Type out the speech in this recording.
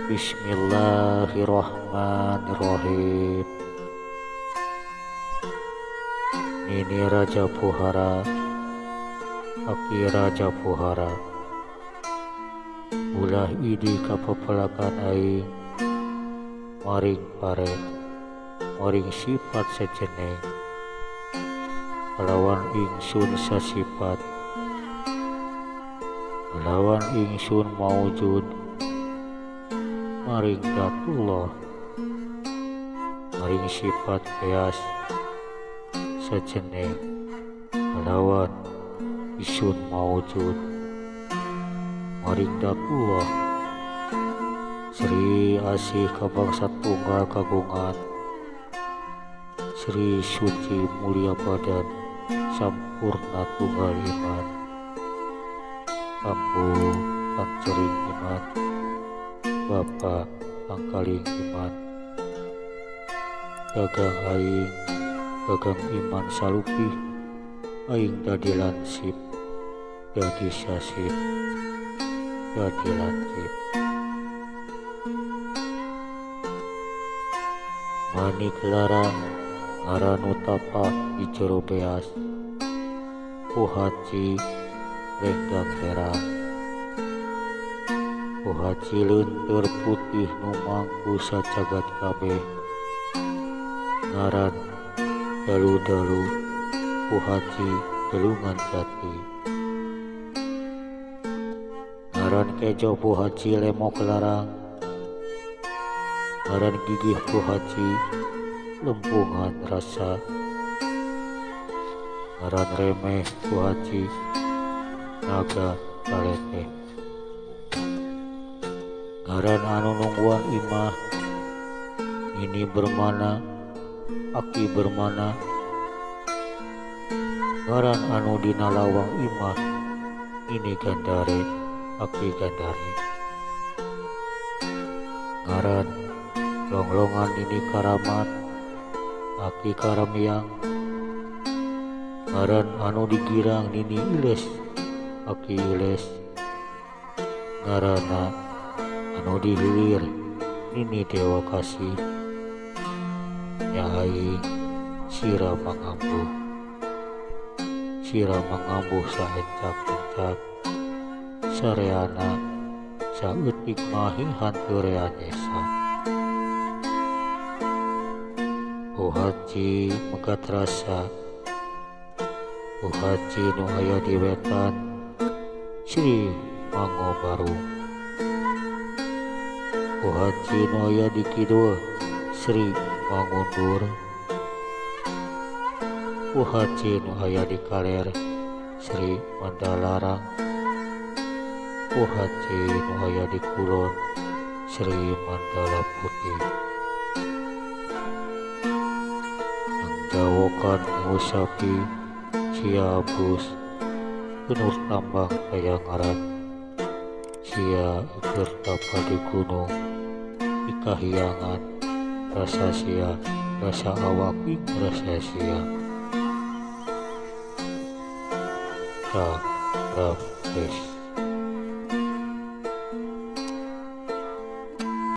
Bismillahirrahmanirrahim. Nini Raja Pohara, Aki Raja Pohara, ulah idi kapepelakan aing maring pare, maring sifat sejeneng, kalawan ingsun sasipat, kalawan ingsun maujud, maring datullah, maring sifat beas sejeneng, kalawan isun maujud, maring datullah, Sri Asih kabangsa tunggal kagungan, Sri Suci mulia badan sampurna tunggal iman, Ambu pancering iman, Bapa pangkaling iman, gagang aing gagang iman salupih, aing dadi lansip, dadi sasip, dadi lancip. Manik lara ngaranu tapa di jero beas, Pohaci lenggang herang, Pohaci lentur putih nu mangku sajagat kabeh, ngaran dalu-dalu Pohaci gelungan jati, ngaran kejo Pohaci lemok larang, ngaran gigih Pohaci lempungan rasa, ngaran remeh Pohaci naga taleteh, ngaran anu nungguan imah ini bermana, aki bermana, ngaran anu dina lawang imah ini gandare, aki gandare, ngaran longlongan ini karamat, aki karamyang, ngaran anu digirang nini iles, aki iles, ngarana anu dihilir nini dewa kasih, nya aing sira mangambuh, sira mangambuh saencak-encak, sareana saeutik mahi hanteu rea desa. Pohaci megat rasa, Pohaci nu aya di wetan Sri Mangobaru, Pohaci nu aya di kidul Sri Mangundur, Pohaci nu aya di kaler Sri Mandalarang, Pohaci nu aya di kulon Sri Mandala Putih. Jawokan ngusapi sia abus genur tambang kaya ngaran, sia keur tapa di gunung di kahiyangan, rasa sia rasa awak ing rasa sia. Tak rap es.